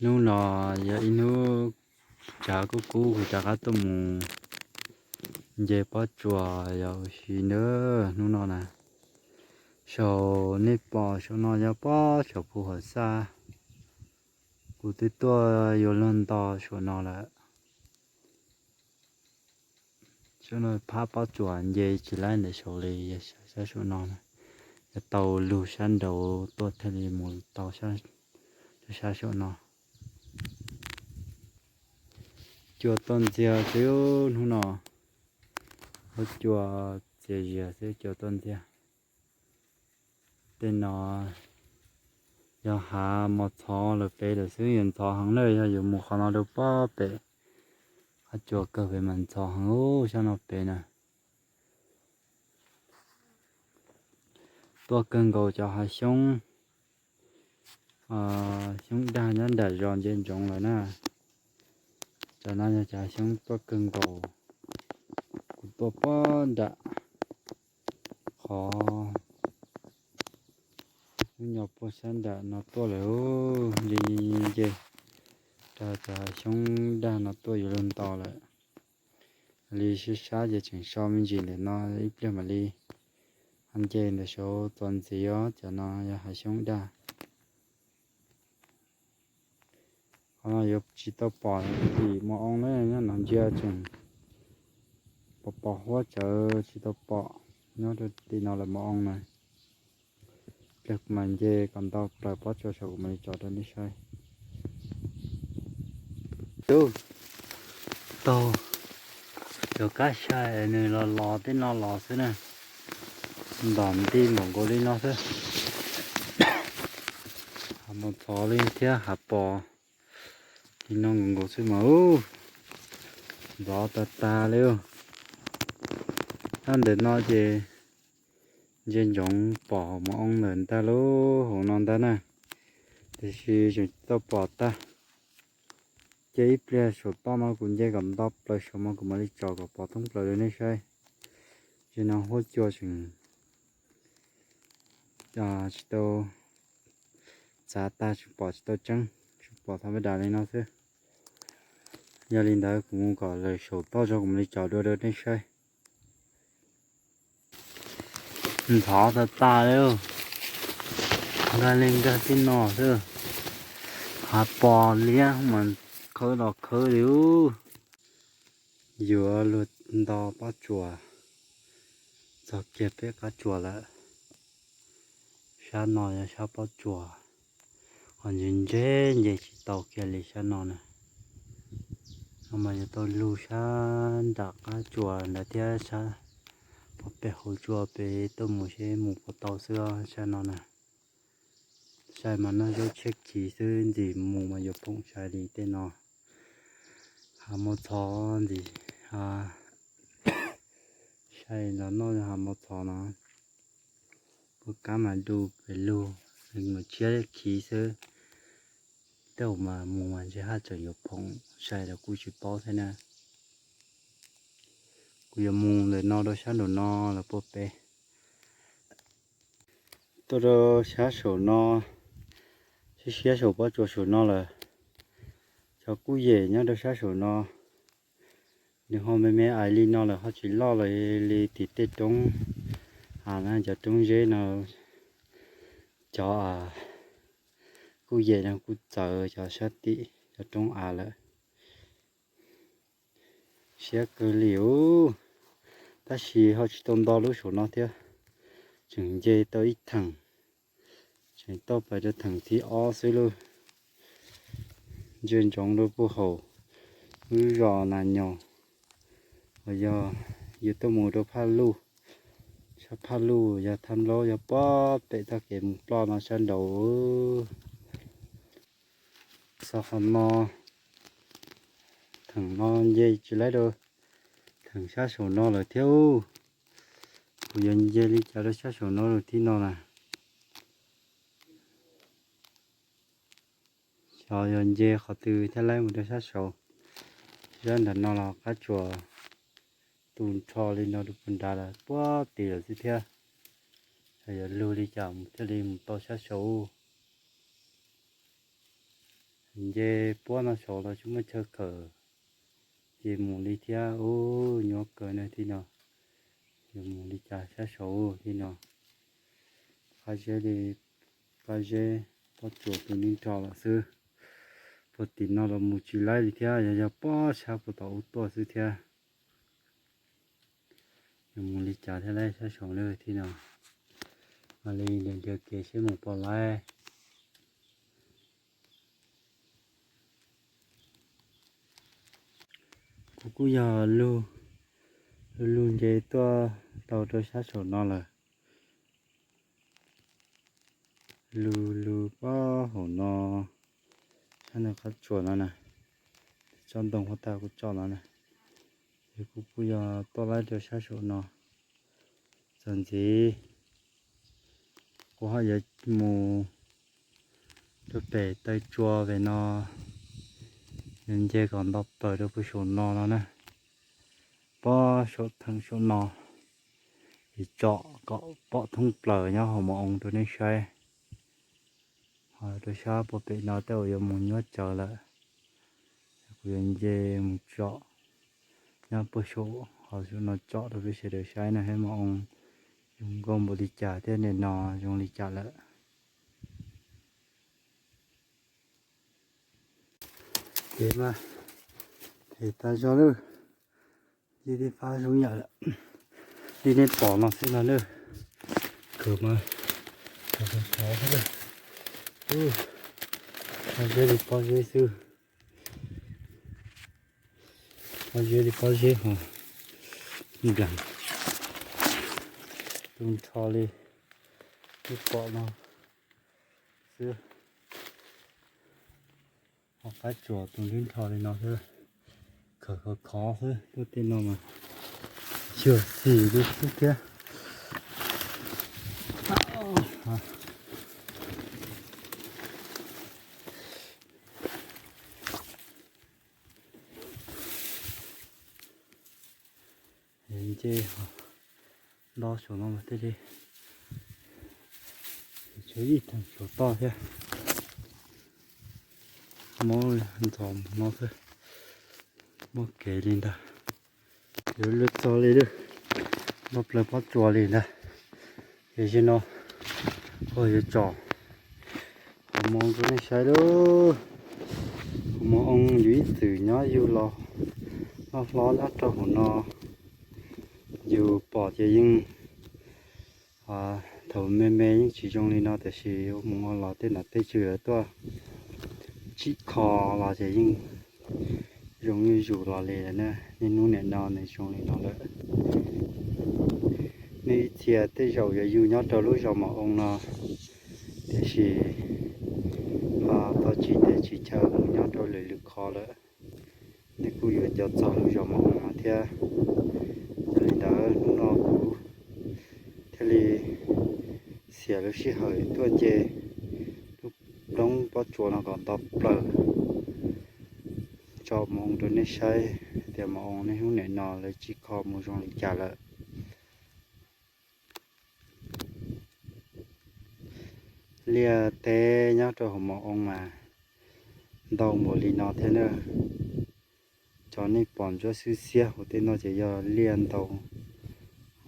Hnub no yog ib hnub tsav kub kub kuv rov qab tuaj mus nce pob tsuas yos ua si ntawd hnub no na. Saum nej pom saum no yog pob tsuas phu hauv xaj. Kuv twb tuaj yuav luag nto saum no lawm. Saum no phab pob tsuas nce tsis laib ntawm saud li, yog sab saum no, yog tau lug sab nraud tuaj thiaj li mus tau rau sab saum no. Cua tuaj ntxiag xwb hnub no, huab cua txias zias xwb cua tuaj ntxiag. Tej no yog hav mos txhov lawm pem lawm xwb, yuav ntxhov heev na, yog yuav mus qhov no rau pob pem, qhov cua kawg pem mas ntxhov heev ub, sab no pem na. Tuaj kawg nkaus cov hav xyoob, xyoob dag nyob nram zos ntsia ntsoov lawm na. Cov no yog cov hav xyoob tuaj kawg nkaus, kuv tuaj pob nram qhov lub nyo puag sab nram no tuaj lawm li, nce rau cov hav xyoob dag no tuaj yuav luag nto lawm. Li sib sab ces tseem so me ntsis ntawm no ib pliag mam li ho nce ntawm saud txuas ntxiv os, cov no yog hav xyoob dag. Qhov no yuav tsis tau pom tim mos oo na, nyob no ntsia tseem pos pos huab tsawv tsis tau pom, nyob rau tim no lawm mos oo na. Pliag kuv mam nce kom ntau plaws pob tsuas saum kuv mam li tso rau nej saib. Tub, taug cov kab sai nws los los tej no los xwb na, ntom nti npaum nkaus li no xwb. Hav mos txhov li thiab hav pos li no nkaus nkaus xwb mas ub, ntxhov tag tag li. Nyob ntawm no ces ntsia ntsoov pom mos oo ntawm ntag lub hauv no ntag na, tiam sis tseem tsis tau pom tag. Ces ib pliag saum toj no kuv nce kom nto plaws saum mas kuv mam li tsom kom pom thoob plaws rau nej saib. Ces no huab cua tseem tsis tau txav tag, tseem pom tsis tau tseeb, tseem pom thav me das li no xwb. Yog li ntawd kuv mus kom lawm saum toj tso kuv mam li tsom dua rau nej saib. Ntxhov tag tag li, nkag li nkag tib no xwb. Hav pos liab mas khawb los khawb li ub. Yuav luag nto pob tsuas txog kiag peb qab tsuas lawm. Sab no yog sab pob tsuas, ho ntse ntse nce tsis tau kiag li sab no na. No mas yuav tau lug sab nram qab tsuas ntawd thiab sab pem hauv tsua pem tuaj mus seb mus puas tau xwb sab no na. Sai mas noj zaub tshiab khiv xwb, ntxim mus mas yuav phoom sai li tej no. Hav mos txhov ntxim, sai los noj hav mos txhov no. Puag kab mas du pem lug, mus tshiab khiv xwb. Tej zaum mas mus mas ntshe haj tseem yuav phoom sai los kuj tsis paub thiab na. Kuv yuav mus ntawm no rau sab nraum no los puag pem. Tuaj rau sab saum no, siab siab saum pob tsuas saum no lawm. Cov kuj yem nyob rau sab saum no, nws ho me me ais li no lawm ho tsis loj li tim tej roob av na, cov roob zeb no, cov kuj yem no kuj txawv cov sab tim cov roob av lawm. Siab kawg li ub, tab sis ho tsis tau nto lub saum no thiab, tseem nce tau ib theem, tseem tau pais rau theem thib ob xwb lauj. Ntsia ntsoov rau puag hauv lub zos Nas Nyoos, uas yog yus tuaj mus rau Phaj Luj, sab Phaj Luj yog Thaj Nplaub yog puag pem txoj kev mus ploj no sab nraud. Xav qhov no, theem no nce tsis laib rau theem sab saum no lawm thiab. Kuv yuav nce li cas rau sab saum no lawm thiab no na? Xyov yog nce qhov twg thiaj laib mus rau sab saud. Sab nram no los qab tsuas tu nrho li no rau puag nrad lawm puag tid lawm xwb thiab. Xyov yuav lug li cas mus thiaj li mus tau sab saud. Nce puab no saud los tsis muaj chaw khawm, ces mus li thiab. Ub, nyuaj kawg na tij no. Yuav mus li cas sab saud tij no? Qab zeb li, qab zeb pob tsuas tu nib nrho lawm xwb. Puag tim no los mus tsis laib li thiab, yog yog pob sab puag tom ub tuaj xwb thiab. Yuav mus li cas thiab lauj sab saud na tij no? Mam li nrhiav kev seb mus puas laib. Kuv kuj yog lug, lug nce tuaj tau rau sab saum no lawm. Lug lug pob hauv no, sab no qab tsuas no na, tsob ntoo huab tab kuv tso no na. Ces kuv kuj yog tuaj laib rau sab saum no. Txuas ntxiv kuv ho yuav mus rau pem taw tsua pem no, yuav nce kom nto plaws rau puag saum no no na. Pob saum theem saum no, es tsom kom pom thoob plaws nyob hauv mos oo rau nej saib. Ho rau sab puag pem no tej zaum yuav mus nyuaj tsawv lawm. Kuv yuav nce mus tsom nyob puag saum, ho saum no tsom rau peb sawv daws saib no, saib mos oo zoo nkauj npaum li cas thiab nim no zoo li cas lawm. Ces mas, es tas zog lawm, nce tib fab zoo yam li nej pom no xwb no lawm. Kawg mas, kawg khov khov xwb lawm. Pob zeb li pob zeb xwb. Pob zeb li pob zeb ho nplees tu nrho li nej pom no xwb. Ho qab tsuas tu nrho li no xwb. Kawg khov khov xwb, tuaj tej no mas xyuam xim li xwb thiab. Nce nto saum no mas thiaj li, tshuav ib theem saum toj thiab. Muab ntxov no xwb, muaj kev li ntag. Yuav luag txog li lawm, nto plaws pob tsuas li ntag. Ces zaum no kuv yuav tsom hauv mos oo rau nej saib lauj. Hauv mos oo yus ib txwm nyob yug los loj hlob nyob rau hauv no, yus pom ces yeej, thaum me me yeej tsis zoo li no tiam sis ua mus ua los tej nom tej tswv lawv tuaj tsim kho los ces yeej zoo zuj zus los li lawm na. Niaj hnub nim no nws zoo li no lawm. Nej ib txhia tej zaum yuav yug nyob rau lub zos mos oo no, tiam sis ho tau tsis teb tsis chaw mus nyob rau lwm lwm qhov lawm. Nej kuj yuav nco txog lub zos mos oo no thiab. Yog li ntawd hnub no kuv thiaj li xiam lub sij hawm tuaj nce lub roob pob tsuas no kom nto plaws, tsom mos oo rau nej saib tias mos oo niaj hnub nim no lawv tsim kho mus zoo li cas lawm. Liaj teb nyob rau hauv mos oo mas ntau npaum li no thiab na. Cov nej pom ntsuab xwb xiab hauv tej no ces yog liaj ntau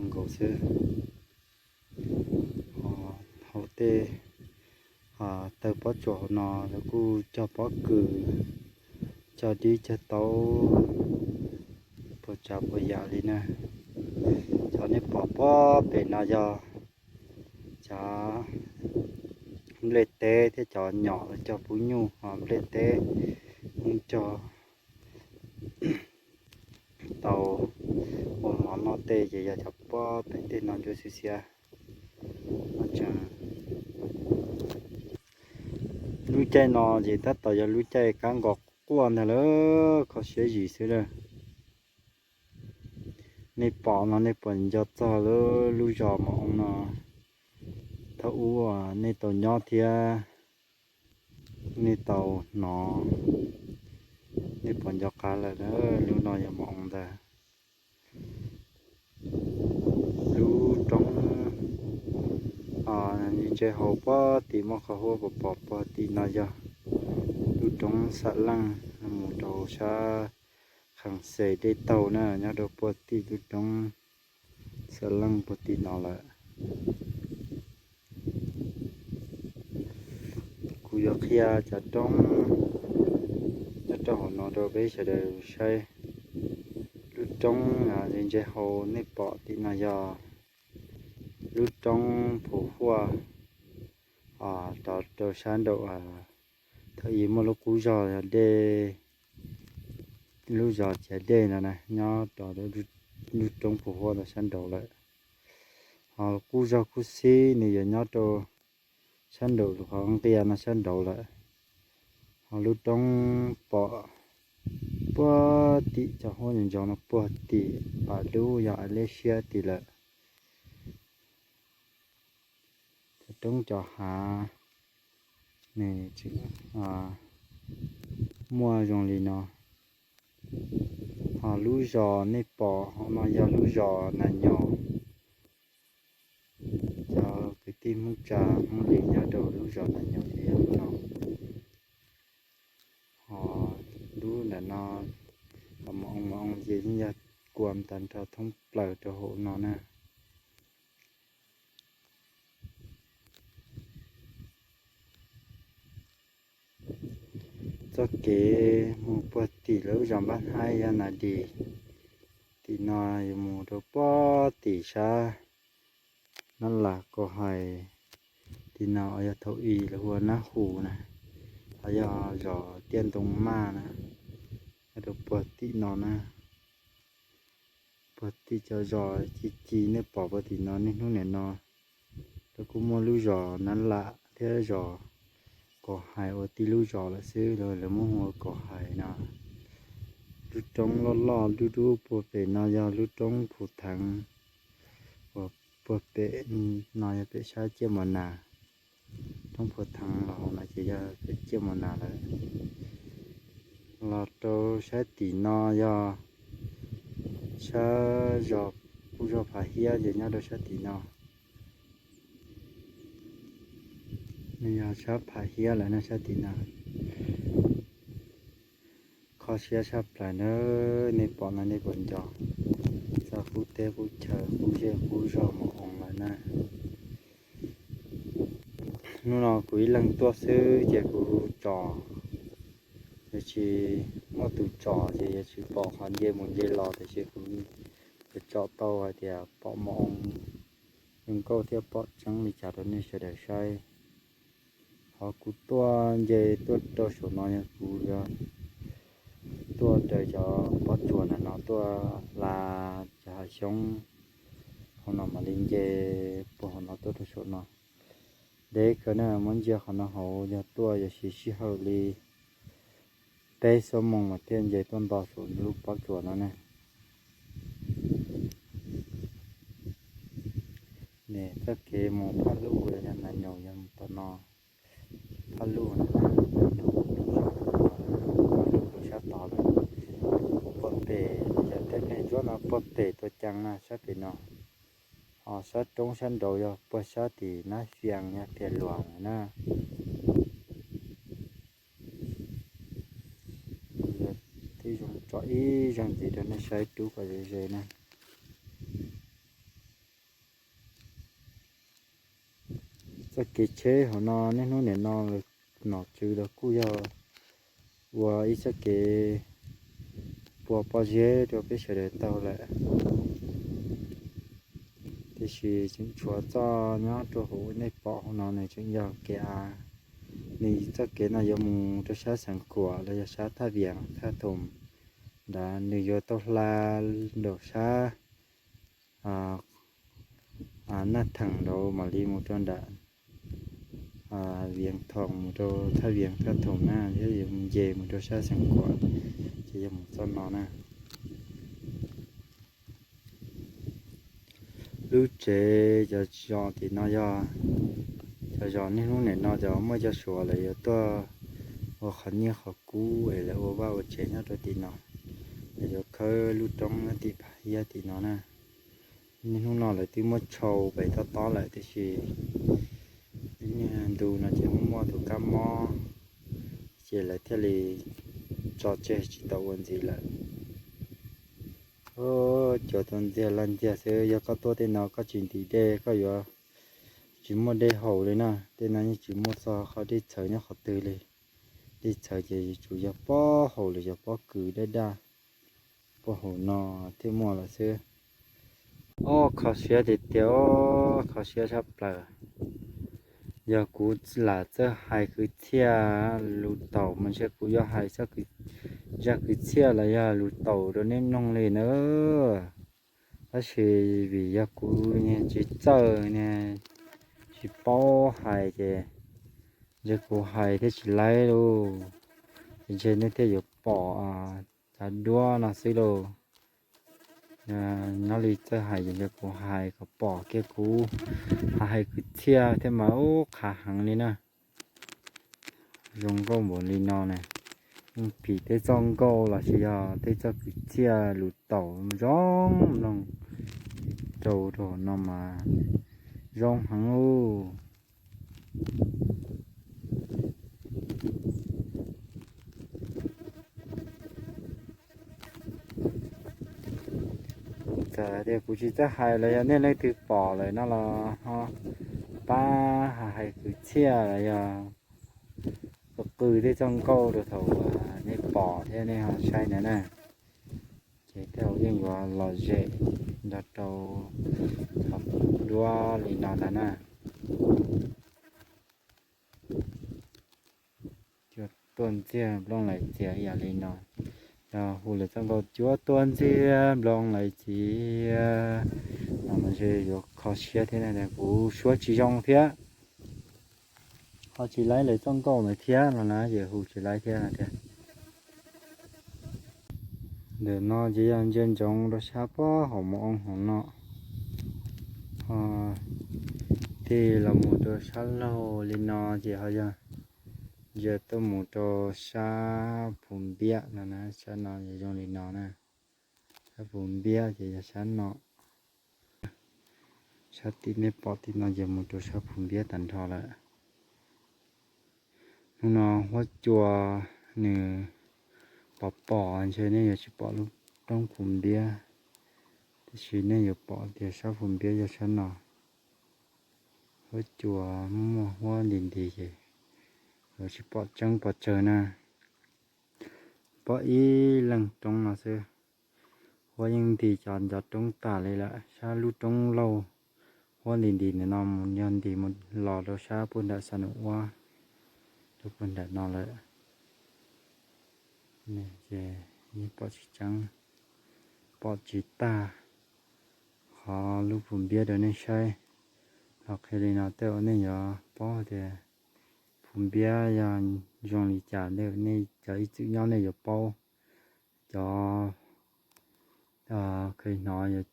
nkaus xwb. Hauv tej taw pob tsuas hauv no lawv kuj cog pob kws, cog dib cog taub puas tsav puas yam li na. Cov nej pom pob pem no yog cov nplej teb thiab cov nyom lawv cog pub nyuj, ho nplej teb kuj cog tau ua mov noj tej ces yog cov pob pem tej no ntsuab xwb xiab. Lub caij no ces tab tom yog lub caij kab nqos quaj ntag lawm, kho siab zim xwb lawm. Nej pom no nej puas nco txog lub zos mos oo no? Thaum ub nej tau nyob thiab nej tau hnov, nej puas nco qab lawm? Lub no yog mos oo ntag. Lub roob ntse hauv pob tim muaj qhov huab puas pom, puag tim no yog lub Roob Xam Leej mus rau sab Khees Xes dej taug na, nyob rau puag tim lub roob Xam Leej puag tim no lawm. Kuv yuav qhia cov roob nyob rau hauv no rau peb sawv daws saib. Lub roob ntse ntse hauv nej pom tim no yog lub roob Phu Huaj, rov rau sab nraum, thaum ub muaj lub qub zog yog dej, lub zos Ciav Dej no na, nyob rau lub roob Phu Huaj rau sab nraud lawm. Ho qub zog Kub Xib nws yuav nyob rau sab nraum qhov nqia no sab nraud lawm. Ho lub roob pom puag tim cov huab ntsos no puag tim pas dub yog Alias Siab tim lawm. Cov roob cov hav nws tseem muaj zoo li no. Ho lub zos nej pom hauv no yog lub zos Nas Nyos. Cov kwv tij Hmoob Tsa Hmoob Lis nyob rau lub zos Nas Nyos ces yog lub no. Ho lub ntawm no, ho mas oo mas oo ces yeej yog kua tag nrho thoob plaws rau hauv no na. Txoj kev mus puag tim lub zos Npab Haib yog Nas Dis. Tim no yuav mus rau puag tim sab Nab Las Kaus Hais. Tim no yog thaum ub lawv hu ua Nab Hus na, ho yog zos Tiaj Ntoo Maj na, nyob rau puag tim no na. Puag tim cov zos ci ci nej pom puag tim no niaj hnub nim no, lawv kuj muaj lub zos Nab Las thiab zos Kaus Hais ua tib lub zos lawm xwb, lawv muab hu ua Kaus Hais no. Lub roob loj loj dub dub puag pem no yog lub roob Phu Theev, uas puag pem no yog pem sab Ciaj Mos Nas. Roob Phu Theev los hauv no ces yog pem Ciaj Mos Nas lawm. Los rau sab tim no yog sab zos, kuj zos Phav Hiab ces nyob rau sab tim no. Nws yog sab Phav Hiab lawm na sab tim no. Kho siab tshaj plaws na, nej pom no nej puas nco txoj qub teb qub chaw qub zej qub zog mus oo lawm na. Hnub no kuv ib leeg tuaj xwb ces kuv tsom, yuav tsis muaj tus tsom ces yuav tsis pom qhov nce mus nce los, tiam sis kuv tsom tau hais tias pom mus oo zoo nkauj thiab pom tseeb li cas rau nej sawv daws saib. Qhov kuv tuaj nce tuaj rau saum no yog kuv yuav tuaj raws cov pob tsuas ntawm no tuaj hla cov hav xyoob hauv no mam li nce puag hauv no tuaj rau saum no. Deb kawg na, muab ntsia qhov no hauv yog tuaj yog siv sij hawm li peb xuab moos mas thiaj nce tuaj nto saum lub pob tsuas no ne. Txoj kev mus Phaj Luj yog Nas Nyaus yog mus tom no. Phaj Luj, Nas Nyaus, Phaj Luj rau sab tod lawm. Puag pem cov teb neeg ntsuab no puag pem tua cees na sab pem no. Ho sab roob sab nraud yog puag sab tim Nab Fias yog Phiaj Luas na. Kuv yuav tib zoo tsom ib zaug ntxiv rau nej saib rub kom ze ze na. Txoj kev tsheb hauv no niaj hnub nim no lawv nom tswv los kuj yog ua ib txoj kev pua pob zeb rau peb sawv daws taug lawm. Tiam sis tseem tshuav txoj nyob rau hauv nej pom hauv no nws tseem yog kev av. Nws txoj kev no yuav mus rau sab Xeev Khuam los yog sab Thaj Vias Thaj Thoom nrad, nws yuav tau hla nraum sab Naj Theem nraud mam li mus rau nram Vias Thoom mus rau Thaj Vias Thaj Thoom na, thiab yuav nce mus rau sab Xeev Khuam ces yuav mus txoj no na. Lub tsev cov zos tim no yog cov zos niaj hnub nim no cov muaj cov Suav lawv yuav tuaj ua qhov nyiaj qhov kub es lawv ua vaj ua tsev nyob rau tim no. Lawv yuav khawb lub roob nyob tim Phaj Hiab tim no na. Niaj hnub no lawv twb muab tshau pem tob tob lawm tiam sis niag ntu no ces muaj muaj tus kab mob, ces lawv thiaj li tso tseg tsis tau ua ntxiv lawm. Cuag tus ntxiag laj ntxiag xwb, yog koj tuaj tej no koj tsis ntim dej koj yuav tsis muaj dej haus li na. Tej no yeej tsis muaj txog qhov dej txhawv nyob qhov twg li. Dej txhawv ces yuav tsum yog pob haum los yog pob kws daj daj, pob haum no thiaj muaj lawm xwb. Ob, kho siab tiag tiag, kho siab tshaj plaws. Yog kuv lam txawj hais kwv txhiaj lus taum mas ntshe kuv yuav hais zaj kwv txhiaj los yog lus taum rau nej mloog li na. Tab sis vim yog kuv niag tsis txawj, niag tsis paub hais ces ntshe kuv hais thiaj tsis laib lauj. Ces ntshe nej thiaj yuav pom cov duab no xwb lauj. Nyob li txawj hais ces ntshe kuv hais kom pom kiag kuv hais kwv txhiaj thiab mas ub qhav heev li na. Zoo nkauj npaum li no ne, yeej phim tej txoj nkauj los sis yog tej txoj kwv txhiaj lus taum zoo mloog rau rau no mas zoo heev lauj. Txawm tias kuv tsis txawj hais los yog nej leej twg pom lawm no los ho pab hais kwv txhiaj los yog qw tej txoj nkauj rau thaum nej pom thiab nej ho saib ntawd na. Ces tej zaum yeej yuav lom zem nrog rau cov duab li no ntag na. Cuag tuaj ntxiag nplooj lais txias ib yam li no. Yog hu lawv txoj nkauj cuag tuaj ntxiag nplooj lais txias no mas ntshe yuav kho siab thiab na, kuv suab tsis zoo thiab. Ho tsis laib lawv txoj nkauj ntawd thiab no na, ces hu tsis laib thiab no tiag. Ntawm no ces yog ntsia ntsoov rau sab pob hauv mos oo hauv no, ho tig los mus rau sab laug li no ces ho yog ntsia tuaj mus rau sab Phu Npiab no na, sab no yog zoo li no na. Sab Phu Npiab ces yog sab no. Sab tim nej pom tim no ces mus rau sab Phu Npiab tag nrho lawm. Hnub no huab cua nws pom pom ntshe nej yuav tsis pom lub roob Phu Npiab, tiam sis nej yuav pom tias sab Phu Npiab yog sab no. Huab cua muaj huab nti nti ces yuav tsis pom tseeb pes tsawg na. Pom ib leeg roob no xwb. Huab yeej nti cov ncov roob tas li lawm, sab lub roob laug huab nti nti ntawm no mus yog nti mus los rau sab puag nram Xa Nus Uab, rau puag nram no lawm. Ces yeej pom tsis tseeb, pom tsis tag qhov lub Phu Npiab rau nej saib. Los qhia li no tej zaum nej yuav paub tias Phu Npiab yog zoo li cas, nej cov ib txwm nyob nej yuav paub. Cov kheev hnov yuav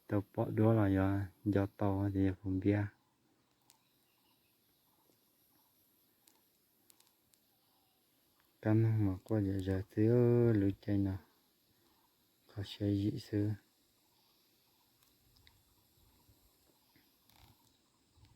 tau pom duab los yuav nco tau tias yog Phu Npiab. Kab noog mas quaj zom zaws xwb, lub caij no kho siab zim xwb.